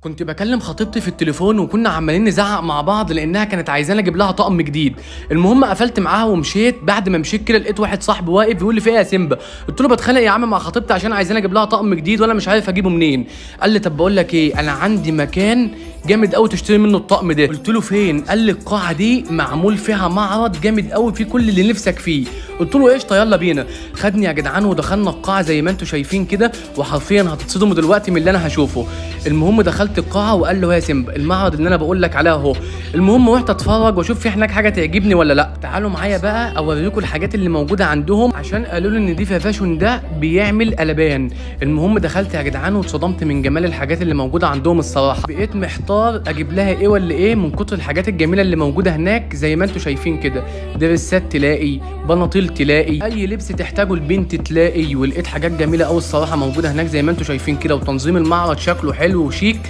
كنت بكلم خطيبتي في التليفون وكنا عمالين نزعق مع بعض لانها كانت عايزاني اجيب لها طقم جديد. المهم قفلت معاها ومشيت. بعد ما مشيت كده لقيت واحد صاحبي واقف بيقول لي في ايه يا سيمبا؟ قلت له بتخانق يا عم مع خطيبتي عشان عايزاني اجيب لها طقم جديد وانا مش عارف اجيبه منين. قال لي طب بقول لك ايه، انا عندي مكان جامد قوي تشتري منه الطقم ده. قلت له فين؟ قال لي القاعة دي معمول فيها معرض جامد قوي فيه كل اللي نفسك فيه. قلت له قشطه يلا بينا. خدني يا جدعان ودخلنا القاعة زي ما انتم شايفين كده، وحرفيا هتتصدموا دلوقتي من اللي انا هشوفه. المهم دخلت القاعة وقال له يا سيمبا المعرض اللي انا بقول لك عليه اهو. المهم رحت اتفرج واشوف في هناك حاجة تعجبني ولا لا. تعالوا معايا بقى اوريكم الحاجات اللي موجودة عندهم، عشان قالوا لي ان ديفا فاشون ده بيعمل قلبان. المهم دخلت يا جدعان واتصدمت من جمال الحاجات اللي موجودة عندهم. الصراحة بقيت محتار اجيب لها ايه ولا ايه من كتر الحاجات الجميلة اللي موجودة هناك. زي ما انتم شايفين كده، دريسات تلاقي، بناطيل تلاقي، اي لبس تحتاجه البنت تلاقي. ولقيت حاجات جميلة قوي الصراحة موجودة هناك زي ما انتم شايفين كده، وتنظيم المعرض شكله حلو وشيك.